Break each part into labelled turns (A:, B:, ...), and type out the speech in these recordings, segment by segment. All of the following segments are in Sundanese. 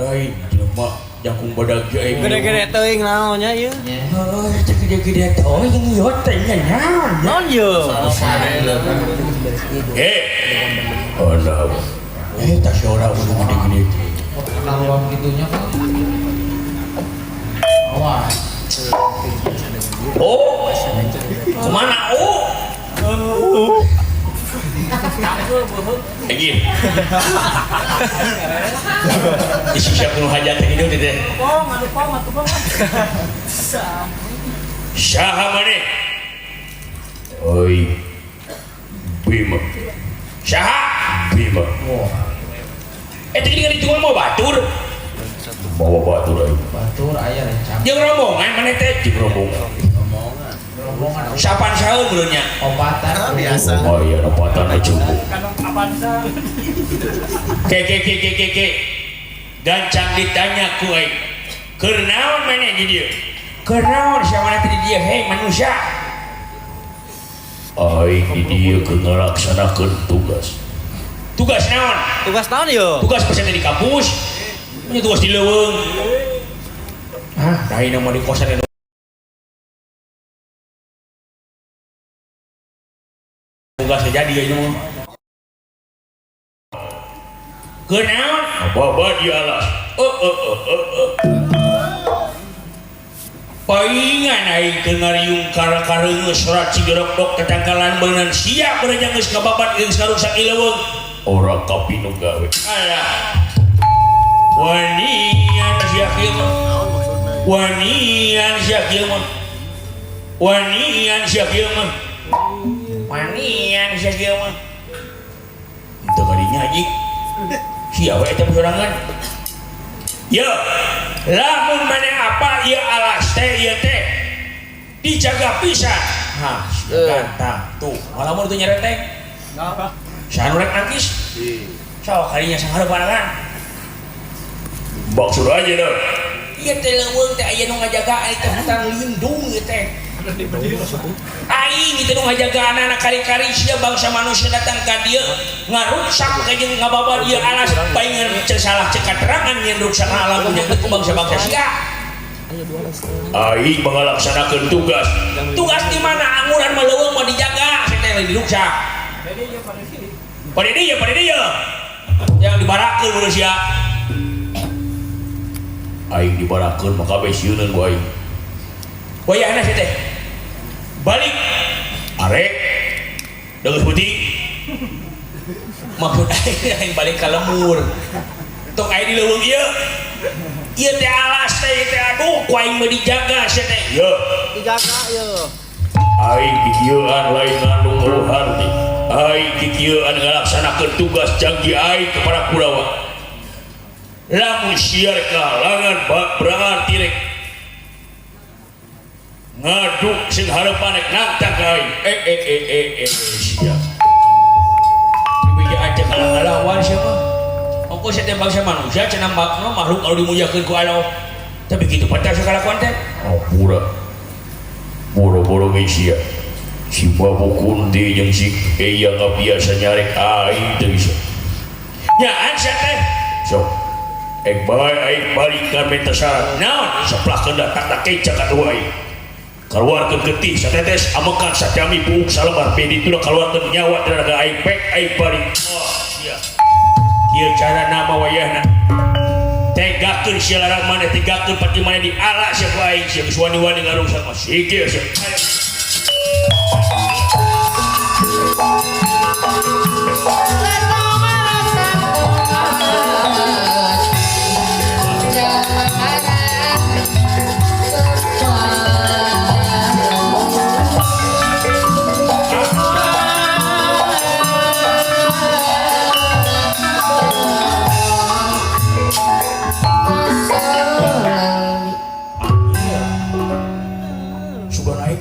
A: Lain jelema jangkung badag ge
B: Gede-gede teuing naonnya ieu.
A: Heuh, teh gede-gede teuing ieu teh nya naon.
B: Naon ieu?
A: Eh. Alah. Eh, tas ora udah gede-gede teh.
C: Karuan gitunya kan. Awas.
A: Oh. Kemana? Oh. Lagi. Isi siap nu hajat teh hidup teh.
B: Pong, atuh pong, atuh pong.
A: Saha maneh? Oi. Bima. Saha? Bima. Eh teh gini ditungan mau batur. Bawa batur aing.
C: Batur aya rencana.
A: Jeung rombongan maneh teh jeung rombongan.
C: Rombongan.
A: Sapan saeun muleunya.
C: Obatan
D: biasa.
A: Lumayan obatan cukup.
B: Kanong Avanza.
A: Ke ke ke ke ke ke. Gancang ditanya ku aing. Keur naon maneh di dieu? Keur naon sia maneh teh di dieu hei manusia? Aing di dieu keur ngalaksanakeun tugas. Tugas naon?
B: Tugas naon ieu?
A: Tugas pesan di kampus. Punya tugas di leuweung. Hah, lain mah di kosan tugas jadi ieu mah. Keur naon? Baba di alas. Paingan aing keur ngariung kara-kareungeus surat cigorok-dok tetangkalan beunang sia beurang geus kababat geus karuksak di leuweung. Ora kapinu gawe. Alah. Wanian sia kieu mah. Wanian sia kieu mah. Wanian sia kieu mah. Wanian sia kieu mah. Teu kadinya anjing. Sia we eta sorangan. Ye, lamun maneh apa ieu alas teh ieu teh dijaga pisan. Hah, gantang tuh. Lamun teu nyereteng. Saha nu rek nangkis? Sok kadinya sanghareupan kan. Maksud aja dah. Ieu teh leuweung teh aya nu ngajaga teh hutan lindung ieu teh. Aing itu nu ngajaga anak-anak kari-kari sia bangsa manusia datang ka dieu ngaruksak ka jeung ngababa dieu alas paingan cek salah cek katerangan nyeun ruksak alam punya ku bangsa-bangsa sia. Aing mengalaksanakeun tugas. Tugas di mana anguran mah leuweung mah dijaga sia teh diruksak. Pada dia, pada dia. Yang dibarakeun manusia. Aing dibarakeun maka kabeh sieuneun ku aing. Wayahna sia teh. Balik arek deungeus putih. Maksud aing aing balik ka lemur. Tong aing di leuweung ieu. Ieu teh alas teh ieu teh aduh ku aing mah dijaga sia teh. Ieu.
B: Dijaga ieu.
A: Aing kikieuan lain ngandung eueuh harti. Aing kikieuan ngalaksanakeun tugas janji aing kepada Kurawa. Lamun sia rek kahalangan berarti rek ngaduk sing hareupan rek nantang ka aing. Sia. Dibiji aja kalah-kalawan sia mah. Ongko sia teh bangsa manusia cenah makhluk anu dimuliakeun ku Allah. Tapi kitu patah sakalakuan teh. Ampura. Boro-boro ge sia. Si Babu Kunti jeung si Eyang biasa nyarek aing teu bisa. Nyaan sia teh. Sok. Ek bae aing balik ka minta syarat. Naon? Seplakeun da tak keca ka dua aing. Kaluarkeun getih satetes amekan sajami buuk salembar bedi tuna kaluarkeun nyawa tenaga aing pek aing balik. Oh sia. Kieu cara nama wayahna. Tegakeun sia larang maneh tegakeun pati maneh di ala sia ku aing sia geus wani-wani ngaruksak mah sikil sia.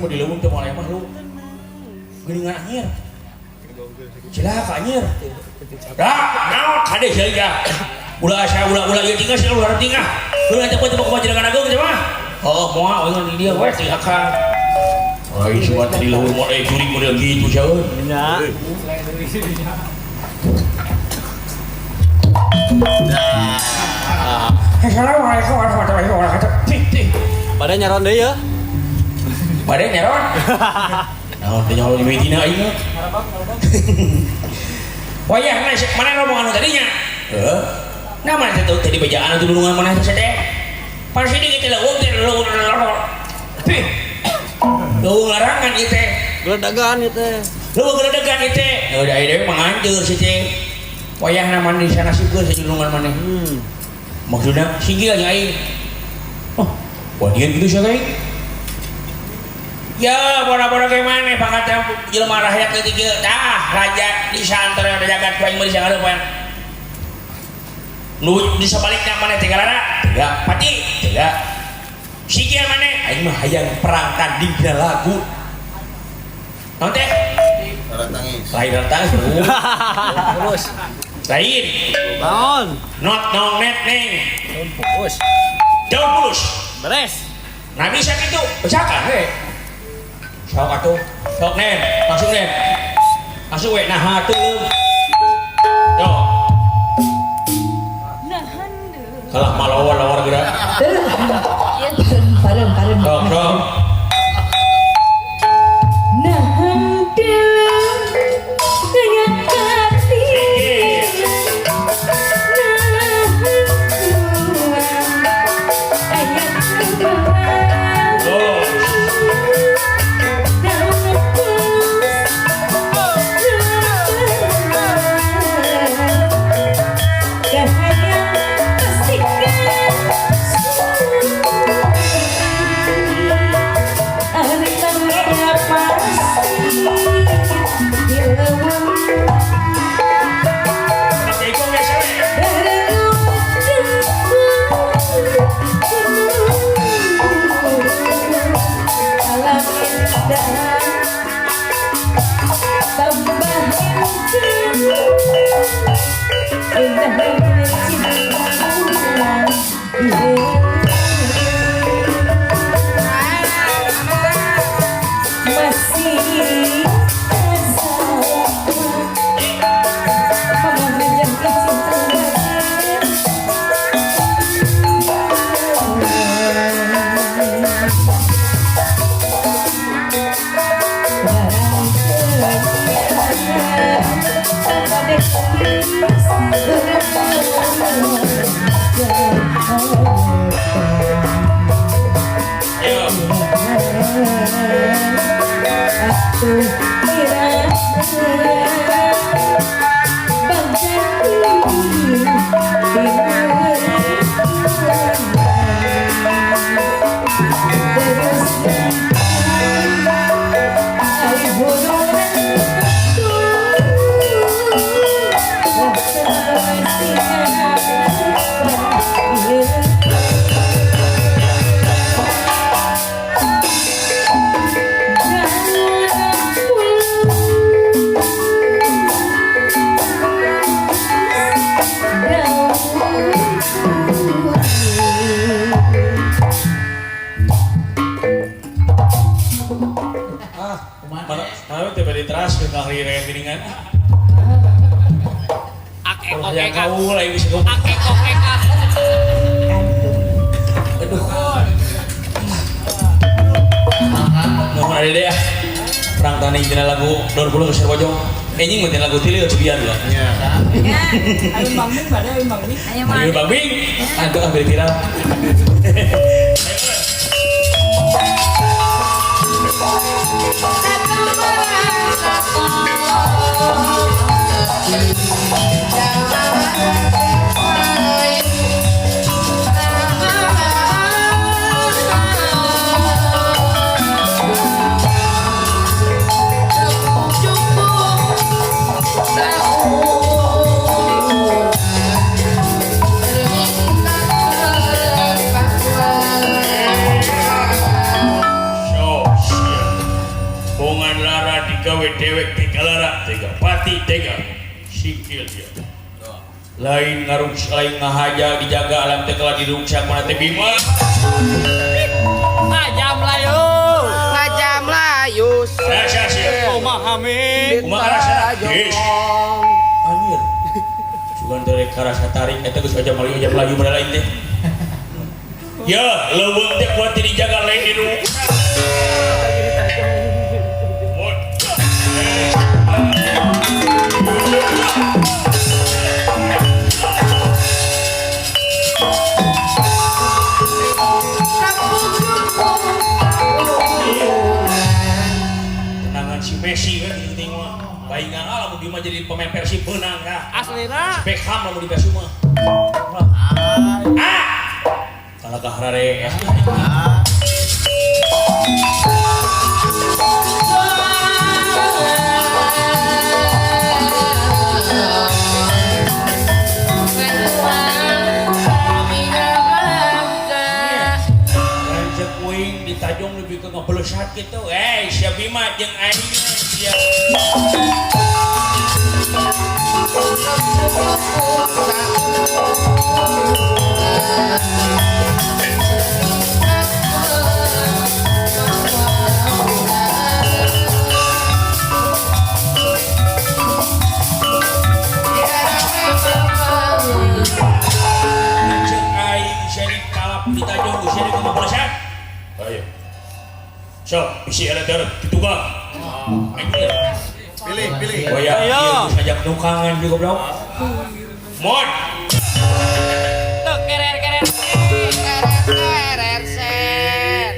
A: Di leuweung teh moal aya makhluk. Geuningan anjir. Cilaka anjir. Dah, naon kade sia ieu. Ulah asa ulah-ulah ieu tinggal sia ulah tinggal. Ulah teh teh kumaha jenengan ageung teh mah. Oh, moal euy di dieu we cilaka. Ai sugan teh di leuweung moal aya jurig model kitu sia euy.
B: Nya.
D: Dah.
A: Assalamualaikum warahmatullahi wabarakatuh. Tih tih.
B: Bade nyaron deui ya.
A: Bade nyaron. Naon teh nyaron di Medina aing mah. Wayahna mana rombongan nu tadinya? Heeh. Nah mana teh tadi bejaan atuh dulungan mana teh teh. Pasti di kitu leuweung teh leuweung. Tih. Leuweung larangan ieu teh.
B: Geledagan ieu teh.
A: Leuweung geledegan ieu teh. Udah ieu deui manganjeur si teh. Wayahna mandi sana sikeun si dulungan maneh. Maksudna singgil nya aing. Oh, wadian kitu sia aing. Ya, bola-bola kayak mana? Pangkatnya jelema rakyat ketiga. Tah, raja di santara jagat ku aing mah di sangareupan. Nu di sabalikna maneh teh galara? Tega, pati, tega. Sikil maneh aing mah hayang perang tanding dina lagu. Naon teh?
D: Tangis.
A: Lain tangis.
B: Terus.
A: Lain.
B: Naon?
A: Not nong net neng.
B: Daun pulus.
A: Daun pulus.
B: Beres.
A: Nah bisa gitu, becakan we. Sok atuh, sok nen, langsung nen. Langsung we, nah atuh. Yo. Kalah malawar-lawar geura.
E: Parem parem.
A: Sok, sok. Anjing mah lagu tilu cebian lah.
D: Iya.
F: Ayo Bang Bing pada ayo Bang Bing.
A: Ayo Bang Bing. Antuk ambil viral. Dewek tiga lara, tiga pati, tiga sikil dia. Lain ngarung, lain ngahaja dijaga alam teh kalah dirungsak mana teh Bima.
B: Ngajam layu,
G: ngajam layu.
A: Rasa sia.
B: Kumaha mi?
A: Kumaha rasa? Yes. Anjir. Sugan teh karasa tarik eta geus ajam layu mana lain teh. Ya, leuweung teh kuat dijaga lain di nu. Tenangan si Messi kan gitu teh mah. Baingan lah lamun Bima jadi pemain Persib beunang kah.
B: Aslina.
A: Beckham lamun di Persib mah. Ah. Kalah ka harare. Lanjut uing di Tajung lebih ke ngebelesat gitu. Sia Bima jeung aing sia. Lanjut aing sia dikalap di Tajung sia di ngebelesat. Ayo. Sok, bisi ada darah ditukang.
D: Pilih, pilih.
A: Oh ya, iya, ngajak nukangan juga goblok. Mod.
B: Tuh kerer kerer.
G: Kerer sen.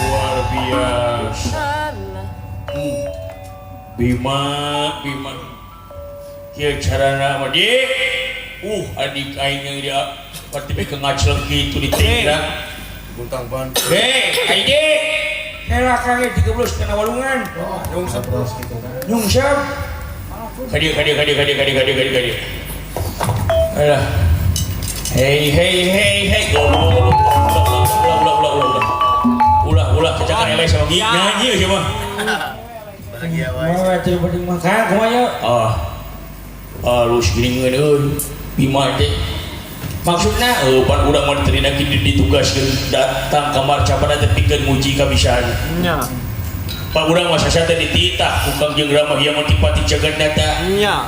A: Luar biasa. Bima, Bima. Kieu carana mah di. Adik aing yang dia pasti ke ngaclek gitu di tinggal.
D: Buntang bantu.
A: Hei, aing di. Helah kage 13 kana walungan.
D: Nyungsep.
A: Nyungsep. Kadieu kadieu kadieu kadieu kadieu kadieu kadieu kadieu. Alah. Hey hey hey hey. Ulah ulah ulah ulah. Ulah ulah kecakan eleh sama nyanyi sih mah.
D: Bahagia wae.
A: Mah teu penting makan kumaha ye? Ah. Halus geuningeun euy. Bima teh. Maksudna pan urang mah diterina kieu ditugaskeun datang ka marcapada teh pikeun nguji kabisaan.
B: Nya.
A: Pak urang mah sasa teh dititah ku Kangjeng Rama Hyang Matipati Jagadnata.
B: Nya.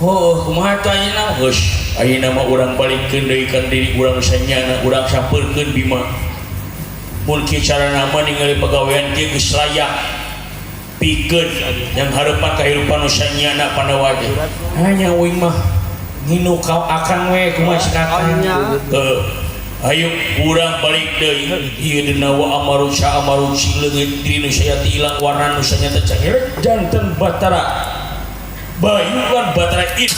A: Oh, kumaha teh ayeuna? Geus, ayeuna mah urang balikeun deui ka diri urang sanyana, urang sampeurkeun Bima. Mun kieu carana mah ningali pagawean kieu geus layak pikeun yang harapan kahirupan nu sanyana Pandawa teh. Hanya uing mah nginu ka akang we kumaha si kakang. Heuh. Ayo urang balik deui ieu dina wa amarusa amarusi leungit diri nu sayati ilang warna nu sanyata cangir janten Batara Bayu lan Batara In.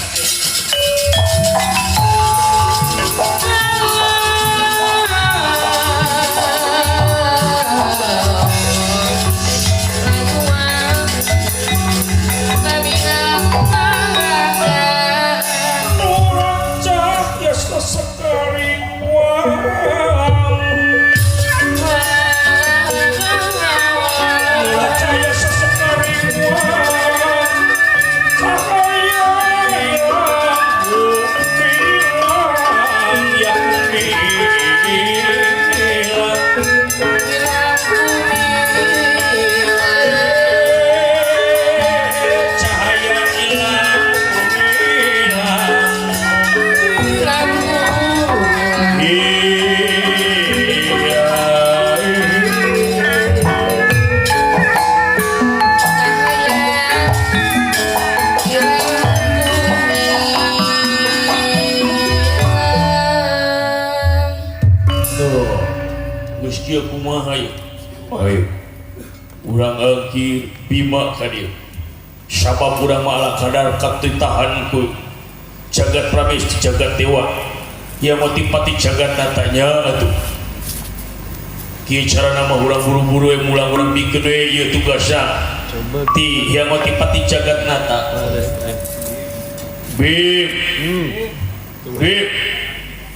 A: Ayo urang angkir Bima ka dieu sabab urang mah ala kadar katitahan ku jagat pramesti jagat dewa ya motipati jagat natanya atuh kieu carana mah urang buru-buru we mulang urang bikeun we ieu tugasna ti ya motipati jagat nata. Bim Bim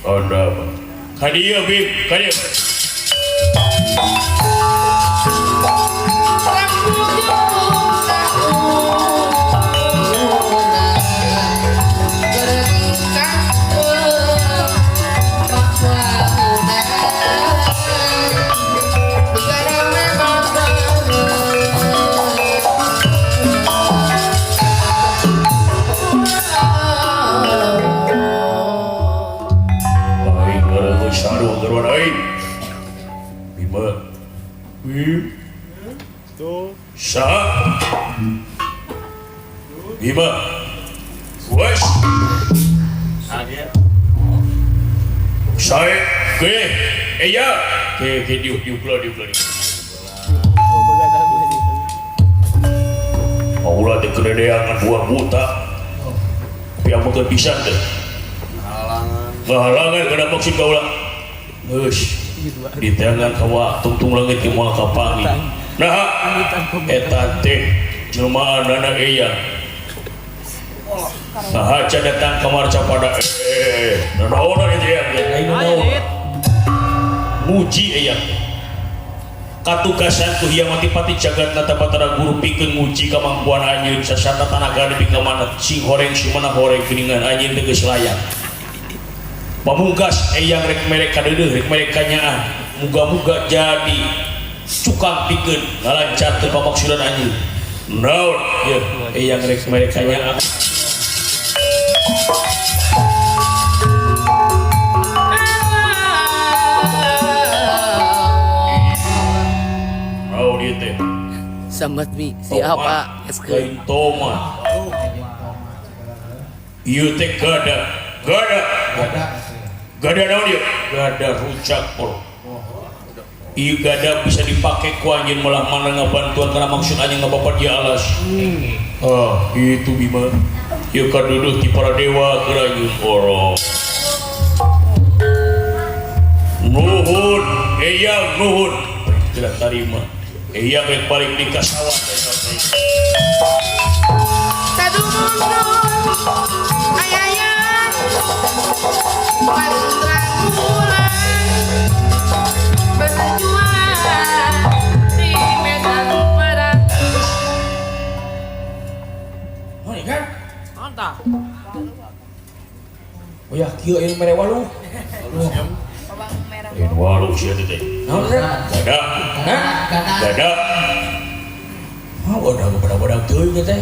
A: ada apa ka dieu Bim ka dieu. Saha? Bima. Wes. Saya ke eya ke ke diuk diuk lah diuk lah. Maulah teh kededeangan buah buta. Tapi amun teu pisan teh. Ngahalangan kana maksud kaula. Geus. Diteangan ka wa tungtung langit ke moal kapanggih. Nah, eta teh jelmaanana eya. Nah, aja datang ke marca pada nanaonan itu ya, lain naon. Muji eyang. Katugasan ku hiamati-pati jagat nata batara guru pikeun nguji kamampuan anjeun sasata tanaga nepi ka mana sing horeng si mana horeng geuningan anjeun teh geus layak. Pamungkas eyang rek merek kadeudeuh rek merek kanyaah muga-muga jadi cukang pikeun ngalancarkeun pamaksudan anjeun. Naon ieu eyang rek merek kanyaah.
G: Sambat mi siapa
A: lain Toma ieu teh gada gada gada naon ieu gada rujak pol ieu gada bisa dipake ku anjeun malah mana ngabantuan kana maksud anjeun ngabapat di alas. Ah itu Bima ieu kaduduh ti para dewa keur anjeun oro nuhun eyang nuhun tidak tarima. Iya rek balik di kasawah.
G: Sadumundun ayayang pangrang berjuang di medan perang.
A: Oh ini kan?
B: Mantap.
A: Oh ya kieu ieu mere waluh. Lain waluh sia teh. Naon teh? Gada. Hah? Gada. Ah, wadah badak-badak teuing teh.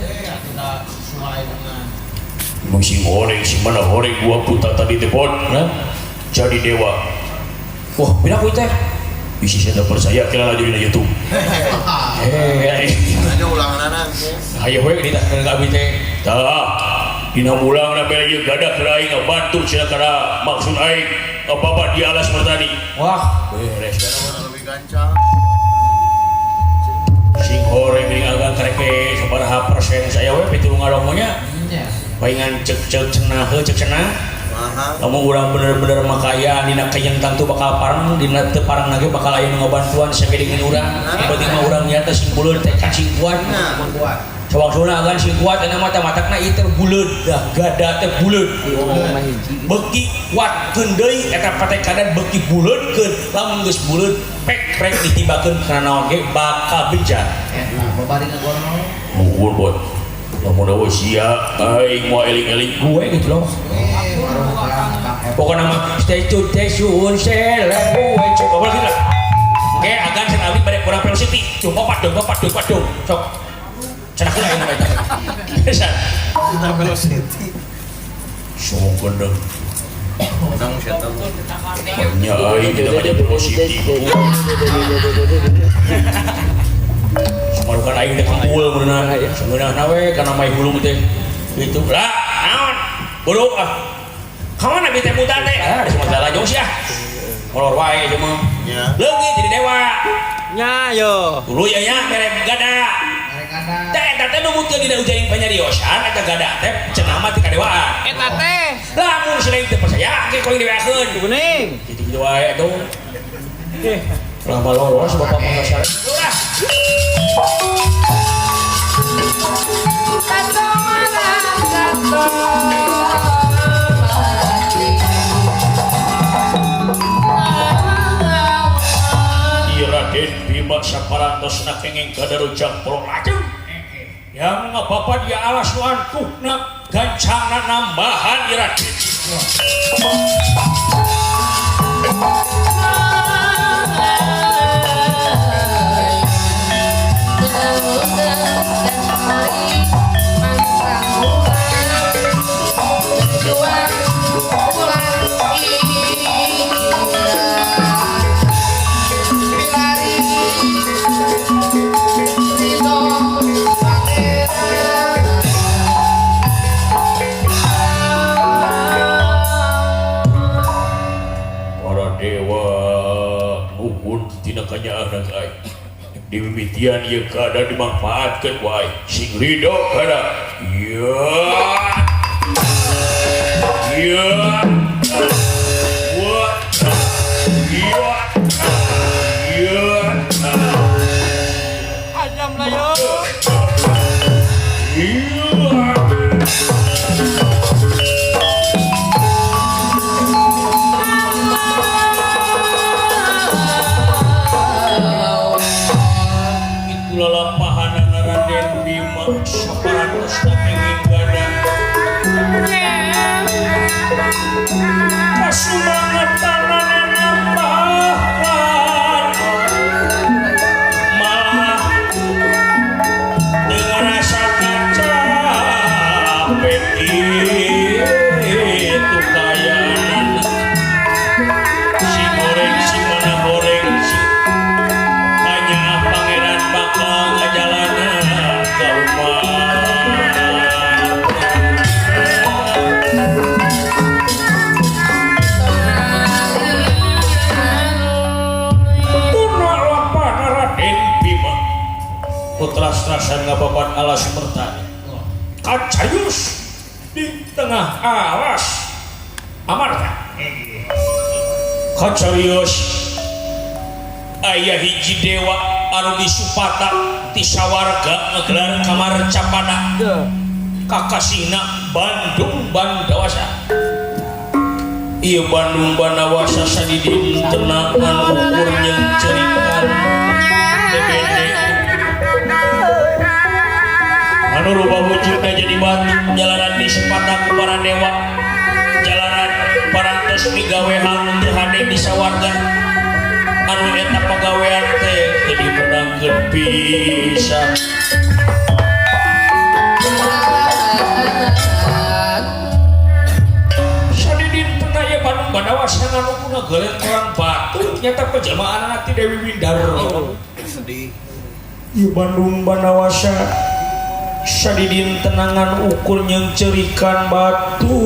A: Musim horeng si mana horeng gua putar tadi teh pot, nah? Jadi dewa. Wah, pira kuy teh? Bisi saya percaya kira laju dina YouTube. Eh,
D: aja ulanganana.
A: Hayo we ditah ka abi teh. Tah, dina mulangna bere ieu gada keur aing ngabantu cenah kana maksud aing bapak di alas mertani. Wah, beres
D: lebih gancang.
A: Sing horeng geuning agan kareke sabaraha persen saya we pitu ngalongonya. Palingan cek-cek cenah heuh cek cenah. Lamun urang bener-bener makaya dina kayang tangtu bakal parang dina teu parang lagi bakal aya nu ngabantuan sakedeungeun urang. Penting mah urang nyata sing buleud teh kan sing kuat. Sawangsuna agan sing kuat eta mah matakna ieu teh buleud dah gada teh buleud. Beuki kuatkeun deui eta patekadan beuki buleudkeun lamun geus buleud pek rek ditibakeun kana naon ge bakal beja.
C: Eta babari ngagorong.
A: Muhun bot. Lamun eueuh sia aing moal eling-eling gue gitu loh. Pokokna mah stay tune stay tune seleb gue coba boleh gitu. Oke, agan cenah abdi bade kurang velocity. Cung opat dong, opat dong, opat dong. Sok. Cenah heula aing mah eta. Bisa.
D: Kita velocity.
A: Sok gendeng.
D: Menang setan.
A: Nya aing kita aja velocity. Samarukan aing teh kempul meunah. Seungeunahna we kana mai hulung teh. Gitu. Lah, naon? Buru ah. Kamana bi teh buta teh? Ah, di Sumatera jauh sih ah. Molor wae ieu mah.
D: Nya.
A: Leungit jadi dewa.
B: Nya yo.
A: Dulu ya nya mere gada.
C: Mere gada.
A: Teh eta teh numutkeun dina ujaing panyariosan eta gada teh cenah mah ti kadewaan.
B: Eta teh.
A: Lamun si lain teu percaya ke ku aing diweakeun.
B: Kuning.
A: Kitu-kitu wae atuh. Eh, lama lolos bapak mah sare. Ulah. Raden Bima saparantosna kenging gadarujang polong lajeng. Yang ngabapa dia alas nu antukna gancangna nambahan ieu Raden. Dimimitian ieu keadaan dimanfaatkeun ku aing. Sing ridho kana. Ya. Ya. Wa. Ya. Ya.
B: Ajam lah yo.
A: Ya. Lalapahan Raden Bima saparantos kenging gada kasumangetan nambahan malah dengan rasa capek itu kayanan si goreng si mana goreng si hanya pangeran bakal ngajalanan ka Purna lapana Raden Bima putra serasan ngababat alas mertani kacayus di tengah alas Amarta kacayus aya hiji dewa anu disupata ti sawarga ngegelar kamar capana kakasihna Bandung Bandawasa. Ieu Bandung Bandawasa sadidintena anu ukur jeung cerikan DBD anu rubah wujudna jadi batu jalanan disupata ku para dewa jalanan parantos migawe hal nu teu hade di sawarga anu eta pagawean teh teu dimenangkeun pisan. Sadidintena ieu Bandung Bandawasa anu ngagelet orang batu nyata pejelmaanana ti Dewi Windarno.
D: Sedih.
A: Ieu Bandung Bandawasa sadidintena ngan ukur jeung cerikan batu.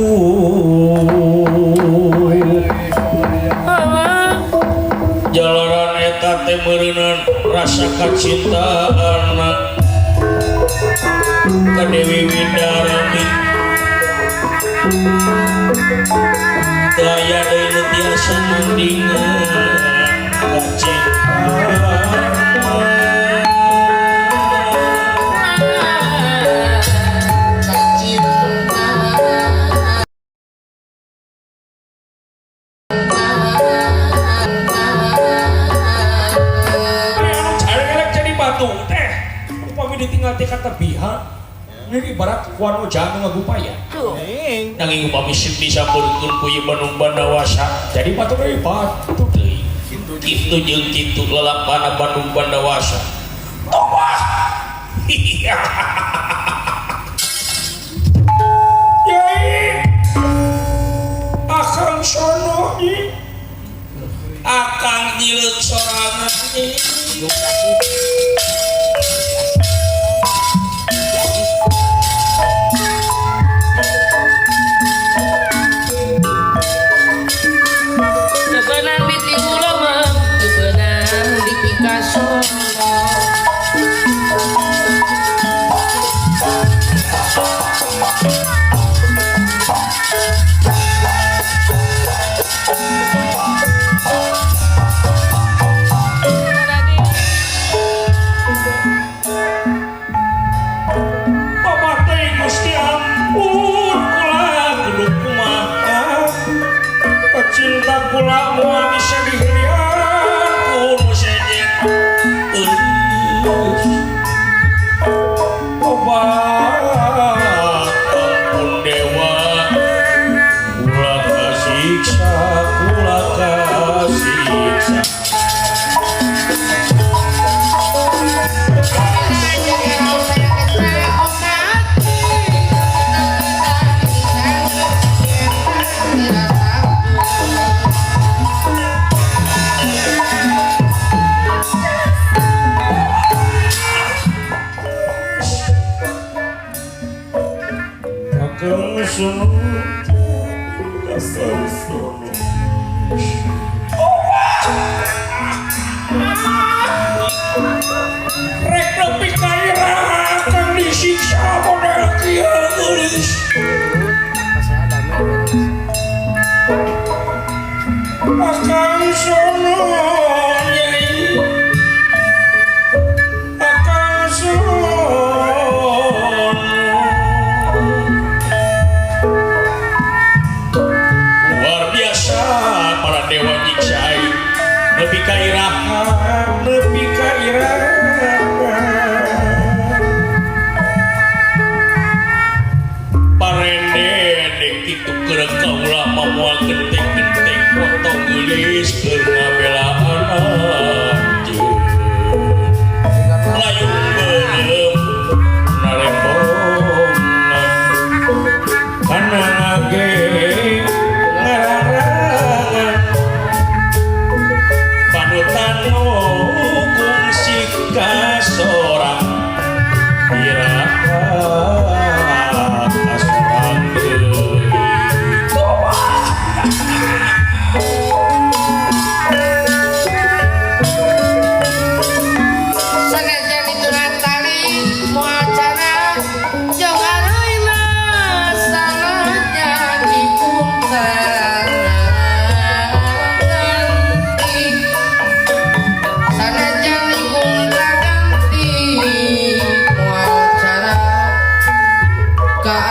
A: Jalanan eta teh meureunan rasa kacintaanna ka Dewi Windarni. Teu aya deui nu tiasa nandingan kacintaan. Ditinggal teh katabihan ini ibarat kuano janu ngagupaya nanging upami sip disampeurkeun ku ieu Bandung Bandawasa jadi batu deui batu deui kitu jeung kitu lalapana Bandung Bandawasa tobah. Yai akang sono ieu akang nyileuk sorangan ieu.
G: Kebenang di Timulomeng, kebenang di Picasso.
A: Cinta kula moal bisa dihilian ku nu sejen eus obat ampun dewa kula kasiksa kula kasiksa. Sunu kasar sunu. Rek nepi ka iraha akang disiksa model kieu geulis. Akang sono nyai. Akang sono. Luar biasa para dewa nyiksa aing. Nepi ka iraha, nepi ka iraha. Parende dek kitu keur kaula mah moal genteng-genteng potong geulis keur ngabelaan anjeun. Layung beureum narembongan kana ngage ngararangan panutan nu kungsi kasorang iraha kasorang deui.
G: Sanajan dituran tali moal cara jeung areuna sanajan dikuntan ganti sanajan dikuntan ganti moal cara ka